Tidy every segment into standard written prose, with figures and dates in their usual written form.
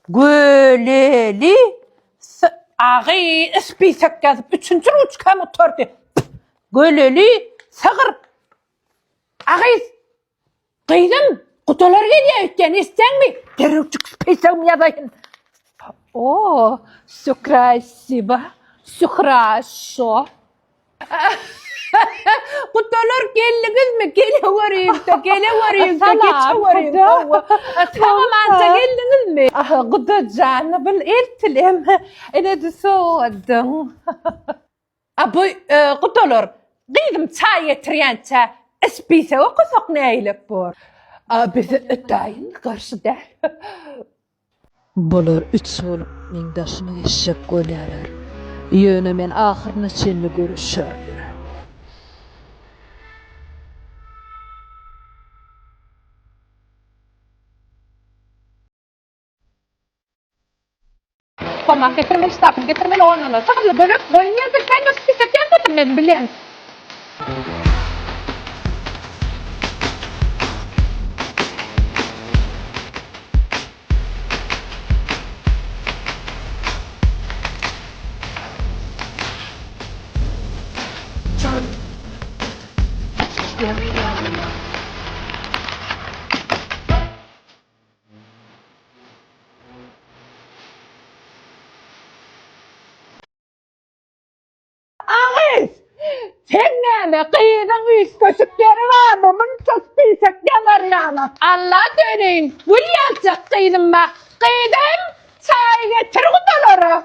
Göleli s agy spisek ýazyp üçünji ruçkam gutardy. Göleli sygyr. Agyz. Gyzym, gudalar gelýär öýtýän, eşitýäňmi? Derrewjik spisegimi ýazaýyn. O, все красиво, все хорошо. Gudalar geldiňizmi? Geleweriň-de, geleweriň-de, geçeweriň. Hawa. Sag-amanja geldiňizmi? Guda jan, bil eltilem. Ine-de sowadyň. A bu gudalar, gyzym çaý getirýänçä spisek okasak nägilek bor? A biz daýyn garşy däl. Bular üç bolup meň daşyma geçjek bolýarlar. Ýöne men ahyryna çenli göreşerin. Tomak getirmeli, ştapyny getirmeli, ondan sygyrly börek goýun ýerde sen bir spisek ýazmadym men bilen. Agyz! Sen näme gyzyň üýtgeşik ýeri barmy munça spisek ýazar ýaly? Alla döneýin, gül ýaljak gyzym bar. Gyzym, çaý getir gudalara.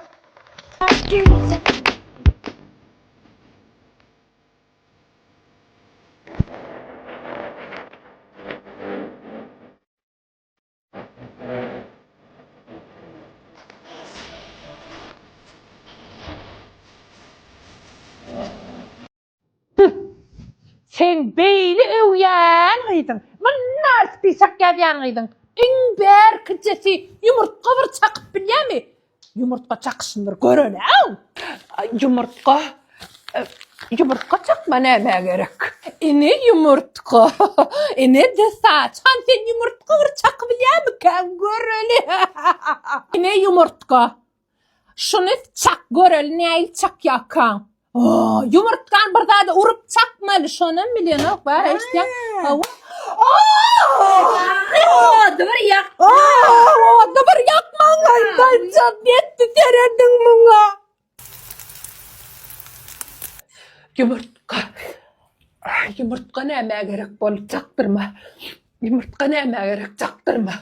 Sen beýle öwýän gyzyň, mundan spisak ýazýan gyzyň iň bärkijesi ýumurtga bir çakyp bilýärmi? Ýumurtga çakyşyny bir göreli-ow! Ýumurtga, ýumurtga çakma nämä gerek? Ine ýumurtga, ine-de saç. Han sen ýumurtga bir çakybilýärmikäň göreli. Ine ýumurtga. Şuny çak göreli nähili çakýarkaň. Ýumurtgany bir zada urup çakmaly, şonam bilenok, bar eşitýäň. Hawa. Ody bir ýak. Ody bir ýakmaň aýtjak ýetdi serediň muňa. Ýumurtga. Ýumurtga nämä gerek boldy çakdyrma. Ýumurtga nämä gerek çakdyrma.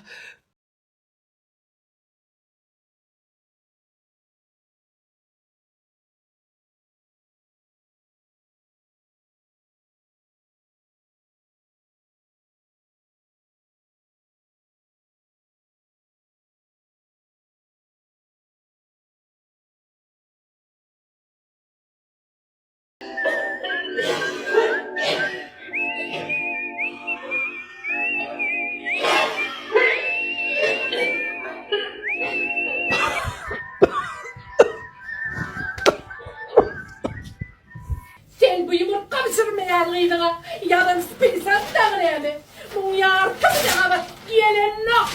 Sen bu ýumurtga bişirmeýän gyzyňa ýalan spisat dagy näme? Muň ýarty bize gabat gelenok.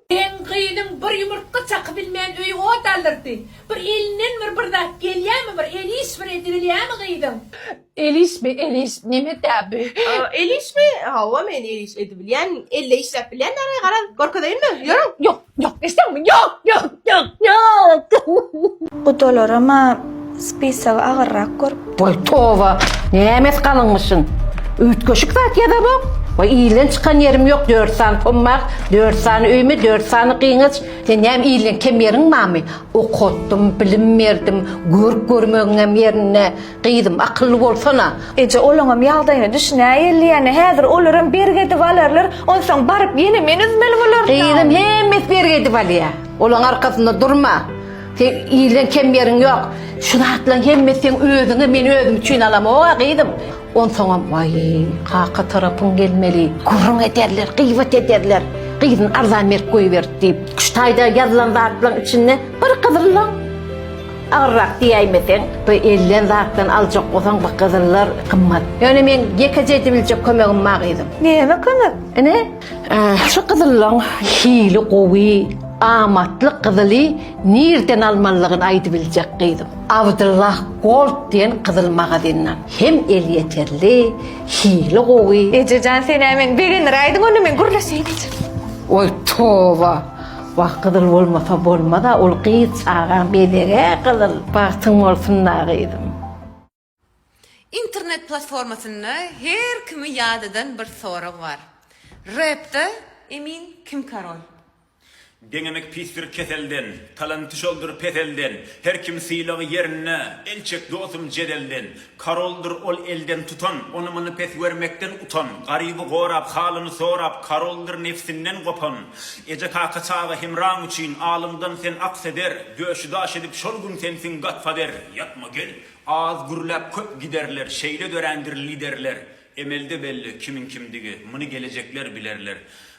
Seň gyzyň bir ýumurtga çakybilmän öýi ot aldyrdy. Bir elinden bir bir zat gelýämi bir el iş bir edibilýämi gyzyň? El işmi el iş neme-dä bu? El işmi? Hawa men el iş edibilýän, elle işläp bilýän däl garaz görkezeýinmi? Ýörüň. Ýok, ýok, eşdeňmi? Ýok, ýok, ýok, ýok. Gudalaram-a spisogy agyrrak görüpdir. Waý toba, nämesi galyňmyşyn? Üýtgeşik zat ýazamok. Waý ilden çykan ýerim ýok, dört sany pommak, dört sany öýme, dört sany gyňaç. Sen näme ilden kem ýeriň barmy? Okatdym, bilim berdim, görk görmegiňem ýerinde. Gyzym, akylly bolsana. Eje, olaňam ýagdaýyna düşünäýeli-ýäni, häzir olaram bergi edip alarlar, onsoň baryp ýene men üzmeli bolaryn-a. Gyzym, hemmesi bergi edip alýar. Olaň arkasynda durma. Seň ilden kem ýeriň ýok. Şu zatlaryň hemmesi seň özüňe, men özüm üçin alamok-a, gyzym. Onsoňam, waý, kaka tarapyň gelmeli. Gürrüň ederler, gybat ederler. Gyzyny arzan berip goýberdi diýip. Şu taýda ýazylan zatlaryň içinde bir gyzyllaň. Agyrrak diýäýmeseň, bu elden zatdan aljak bolsaň bu gyzyllar gymmat. Ýöne meň ýekeje edibiljek kömegim bar gyzym. Näme kömek? Ine, şu gyzyllaň hili gowy, amatly gyzyly nirden almalydygyny aýdybiljek gyzym. Abdullah Gold diýen gyzyl magazinden. Hem elýeterli, hili gowy. Ejejan sen-ä meni begendiräýdiň onda men gürleşeýin eje. Oý toba! Wah gyzyl bolmasa bolmaz-a ol gyz çagaň bezegi-ä gyzyl. Bagtyň bolsun-da gyzym. Internet platformasynda her kimi ýadadan bir sorag bar. Repde Emin kim karol? Deňemek pisdir keselden, Talanty şoldur peselden, Her kim sylagy ýerinde, El çek dosum jedelden. Karoldyr ol elden tutan, Ony-muny pes görmekden utan, Garyby gorap, halyny sorap, Karoldyr nebsinden gopan. Eje-kaka çaga hemraň üçin, Alyňdan sen akseder, Döşi daş edip şol gün sensiň gatfader. Ýatma gel, Az gürläp köp giderler, Şeýle dörändir liderler. Emelde belli kimiň kimdigi, muny gelejekler bilerler.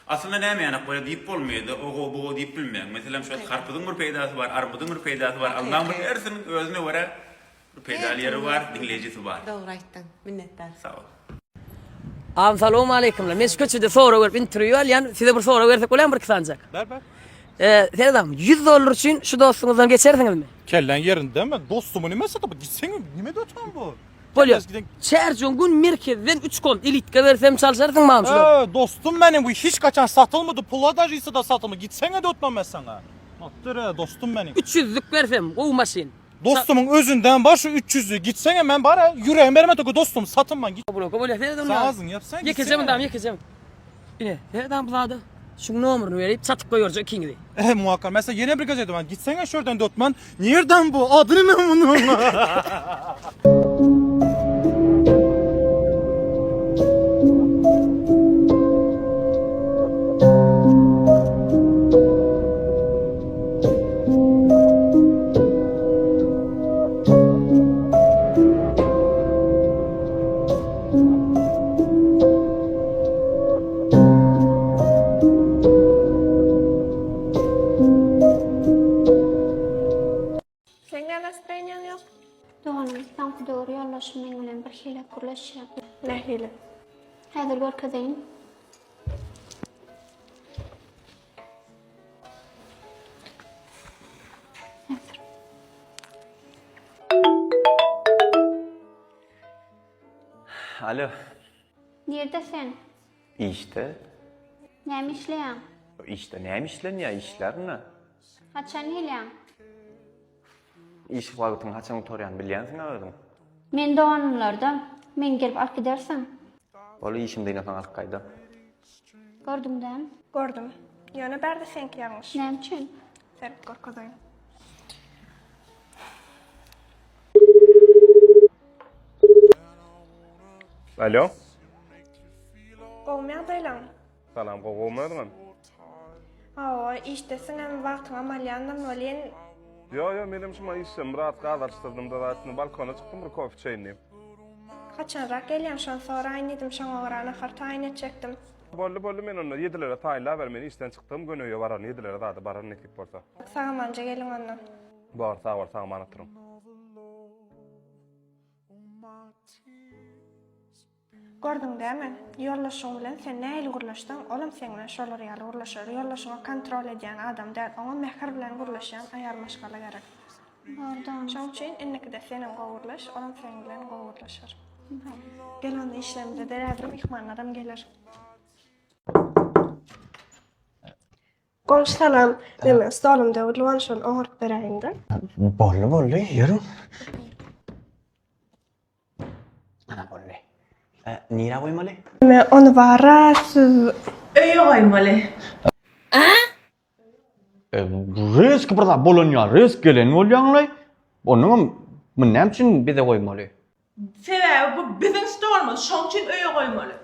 Aslynda näme ýanak bolýar diýip bolmaýada, o gowy bu gowy diýip bilmeýäň. Meselem şu wagt garpyzyň bir peýdasy bar, armydyň bir peýdasy bar, almaň bir hersiniň özüne görä bir peýdaly ýeri bar, diňleýjisi bar. Dogry aýtdyň. Minnetdar. Sag bol. Agam salowmaleýkimler. Men şu köçede sorag berip interwýu alýan. Size bir sorag bersek bolýarmy bir iki sanjak? Ber ber. Seret agam, 100 dollar üçin şu dostuňyzdan geçersiňizmi? Kelläň ýerindemi? Dostumy nime satyp gitseň nime dötüň bu? Bolýar. Çärjeň gün merkezden 3 kont elitka bersem çalşarsyň maňa şular. Ee, dostum benim bu hiç kaçan satylmady. Pula da jisi da satylmady. Gitseňe dötmem ben sana. Atdyr dostum benim. 300-lük bersem gowy maşyn. Dostumyň özünden bar şu 300-lü. Gitseňe men bar ýüregim berme toka dostum satynman git. Bloka bolýar. Seret onda. Sen azyn ýap sen. Ýekeje mundam ýekeje. Ine, seret bu zada. Şuň nomerini berip çatyp goýberjek ikiňizi. Eh muhakkak. Mesela ýene bir gazet bar. Gitseňe şuradan dötmen. Nereden bu? Adyny ne bunun? Seň näme nastroýeniýaň ýok? Doganym soňky döwür ýoldaşym meň bilen birhili gürleşýär. Nähili? Häzir görkezeýin. Häzir. Alo. Nirde sen? Işde. Näme işleýäň? Işde näme işlenýär? Işlärin-ä. Haçan gelýäň? Iş wagtyň haçan gutarýanyny bilýänsiň-ä özüň. Men doganymlarda. Meni gelip alyp gidersiň. Boldy, işimi dynasaň alyp gaýdar. Gördüň dämi? Gördüm. Ýöne bärde seňki ýalňyş. Näme üçin? Seret görkezeýin. Alo. Gowumy ýagdaýlaň? Salam, gowy gowumy özüňem? Hawa, işdesiňem, wagtyňam alýandyryn welin. Ýo, ýo, menem şuma işdem, biraz gaz alşdyrdym-da zat, indi balkona çykdym bir kofe içeýin diýip. Haçanrak gelýäň, şony soraýyn diýdim, şoňa görä nahar taýyn etjekdim. Boldy, boldy, men onda ýedilere taýynlaber, men işden çykdygym göni öýe bararyn, ýedilere zada bararyn nesip bolsa. Sag-amanja geliň onda. Bor, sag bol, sag-aman oturyň. Gördüň dämi? Ýoldaşyň bilen sen nähili gürleşseň, olam seň bilen şolar ýaly gürleşer. Ýoldaşyňa kontrol edýän adam däl, oňa mähir bilen gürleşýän aýal maşgala gerek. Şoň üçin indikide senem gowy gürleş, olam seň bilen gowy gürleşer. Gel onda işlerimize eder häzir myhmanlaram geler. Goňşy salam. Meniň stolum döwüldi, ony şony oňaryp beräýiňdä. Boldy, boldy, ýörüň. Ana boldy. E, nirä goýmaly? Men ony bara siz Öýe goýmaly. E, risk bir zat bolan ýaly, risk gelen bolýaňlaý. Onuňam muny näme üçin bize goýmaly? Sebäbi bu biziň stolumyz, şoň üçin öýe goýmaly.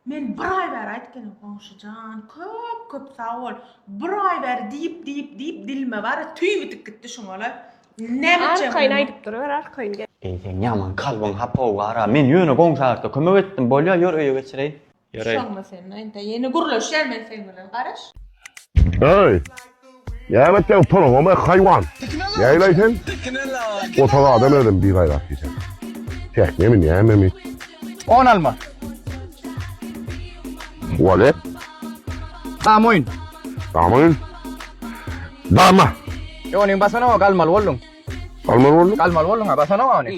Men bir aý bäri aýdyp gelýän, goňşy jan, köp köp sag bol. Bir aý bäri diýip diýip diýip dilime bar, tüý bitip gitdi şuňa-la. Näme etjegimi Arkaýyn bilmän. aýdyp duruber, arkaýyn gel. Eý, seň ýaman kalbyň hapa gara. Men ýöne goňşy arka kömek etdim. Bolýa, ýör öýe geçireýin. Ýöreý. Şoňa sen indi ýene gürleşýän men seň bilen, garaş. Eý! Näme etýäň utanaňokmy haýwan? Näilaý sen? Otag adam özem bigaýrat diýseň. Tehnemi nämemi? On alma. Walet. Dama oýun. Dama oýun. Dama. Ýok, onuň basanok, galmaly bolduň. Galmaly bolduň? Galmaly bolduň, ha, basanok ony.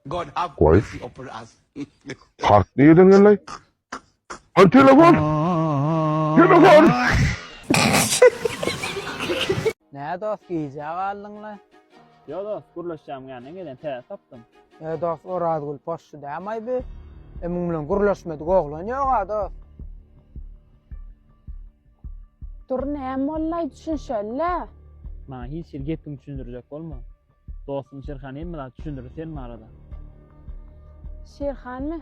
Goý. Kart nireden geldi? Al telefon. Telefon. Nä dost gijä galdyňla? Ýo dost, gürleşjämiň ýanyna gelen täze tapdym. E dost Orazgül poşşy dämaý bi? E muň bilen gürleşmedik oglan ýoga dost. Dur näme bollaý düşünşeli-le. Maňa hiç hili gepiňi düşündirjek bolma. Dostum Şirhan hemme zat düşündirdi sen barada. Şirhanmy?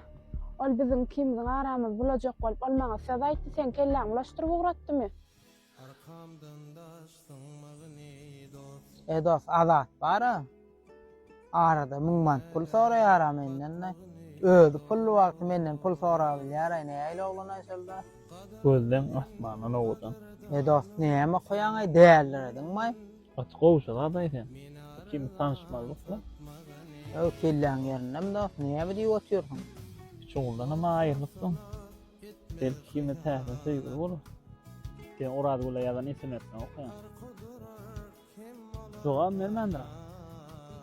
Ol biziň ikimiziň aramyzy bulajak bolup ol maňa söz aýtdy seň kelläňi bulaşdyryp ugratdymy? E dost Azat bara. Arada müň manat pul soraýara menden-de. Özi pully wagty menden pul sorabilýäraý nähili oglanaý şol da. Gözleň asmandan owadan. E dost näme okaýaňaý dälirediňmaý. Gaty gowşak adaý sen. Ikimiz tanyşmazlykmy? Öw kelläň ýerindemi dost näme diýip otyrsyň? Kiçi oguldanam aýrylypsyň. Belki ikimiz täsin söýgüli bolarys. Sen Orazgüle ýazan sms-ni okaýaň. Jogap bermändir.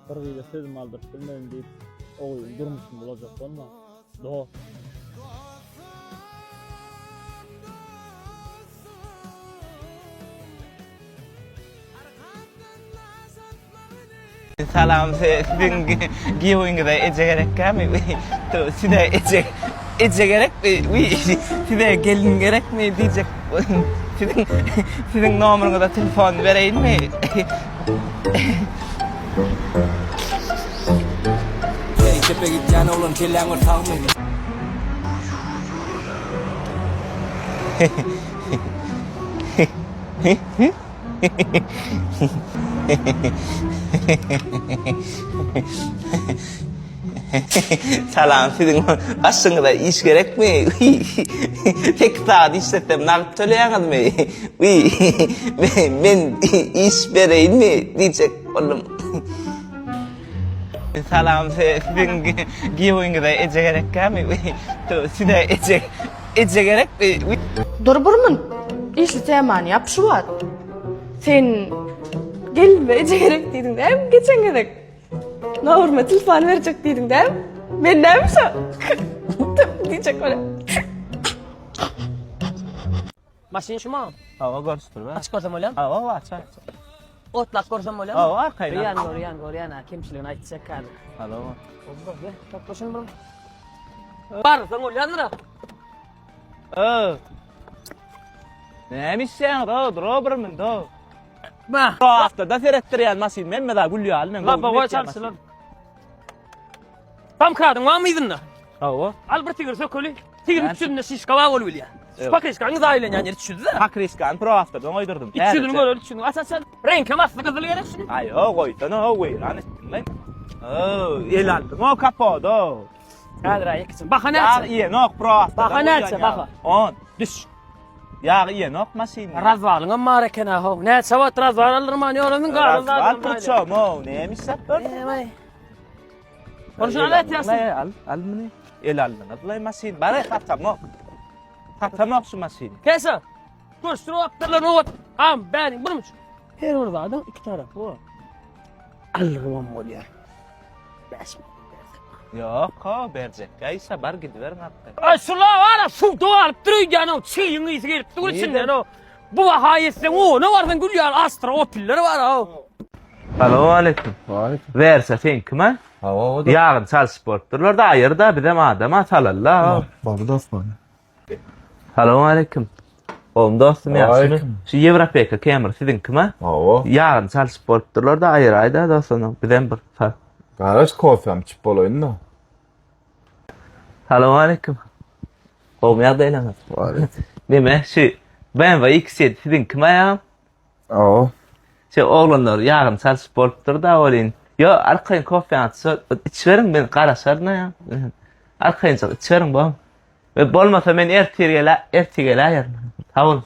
Bir gyza sözümi aldyryp bilmedim diýip, o gyzyň durmuşyny bulajak bolma. Dost. Salam siziň giýewiňize eje gerekkämi? Size eje eje gerekmi? Size gelin gerekmi diýjek. Siziň siziň nomeryňyza telefon bereýinmi? Hey çepe gitýän oglan kelläň bir sagmy? Salam siziň başyňyza iş gerekmi? Sekiz sagat işletsem nagt töleýäňizmi? Men iş bereýinmi diýjek boldum. Salam siziň giýewiňize eje gerekkämi? Size eje Eje gerekmi? Dur bir mun. Işli temany ýap şu wagt. Sen gelinime eje gerek diýdiň dämi geçen gezek? Nowerime telefon berjek diýdiň dämi? Men näme şo? Diýjek bolýan. Maşyn şuma? Hawa görüşdir be. Açyp görsem bolýamy? Hawa aç aç. Otlap görsem bolýamy? Hawa arkaýyn. Görýän görýän görýän ha kemçiligini aýtjak häzir. Hawa. Topla şuny bir. Barsaň bolýandyr. Öw. Näme işleýäňiz? O, dura bir min, do. Ba. Haftada seretdirýän maşyn, men meza gül ýaly men. Lapa goý çalşylar. Tamkadyň barmy yzynda? Hawa. Al bir tigir sökeli. Tigir üçünde şişka bar bolup bilýär. Şu pakreşkanyň zaýalanýan ýeri çüzde. Pakreşkany pro haftada goýdurdym. İç ýüzüni göreli üçin. Aç aç. Reňkem asly gyzyl gerek şuny. Aý, o goýsana, o weýran etdiň. O, el aldyň o kapoda. Häzir aý ikisin. Baha näçe? Ýag iýenok pro. Baha näçe? Baha. 10. Düş. Ýag iýenok maşyn. Razwalyňam bar eken ha. Näçe wagt razwal aldyrman ýöreniň galan Razwal purçam, o, näme işläp dur? Ony şuna al etýärsin. Al, al muny. El aldyňyz lay maşyn. Bar satamok. Satamok şu maşyny. Kesa. Görüşdür wagtlarla nobat. Am, bäriň bir müç. Her bir zadyň iki tarapy bar. Aldyrmam bolýar. 5 Ýok, ho, berjek. Ýa bar gidiberiň atda. Ay şula bara suwda galyp dur öýdýän o çigiň ysy gelip dur içinden o. Bu baha ýetseň o ne barsaň gül ýaly Astra Opel'ler bar o. Salowmaleýkim. Wersa seňkimi? Hawa, o da. Ýagyny çalşyp bolupdyrlar da aýyrda bizem adama salalla. Bary dostlar. Salowmaleýkim. Gowmy dostum ýagşymy? Aleýkim. Şu Ýewropeka Camry siziňkimi? Hawa. Ýagyny çalşyp bolupdyrlar da aýyraýda dostum bizem bir sal. Garaş kofem içip bolaýyn da. Salowmaleýkim. Gowmy ýagdaýlaryňyz? Aleýkim. Neme şu BMW X7 siziňkimi aýagym? Hawa. Şu oglanlar ýagyny çalşyp bolupdyr da welin. Ýo, arkaýyn kofeňizi içiberiň, men garaşaryn aýa. Arkaýynjyk içiberiň bom. We bolmasa men ertir gele, ertir geläýerin. Sag boluň.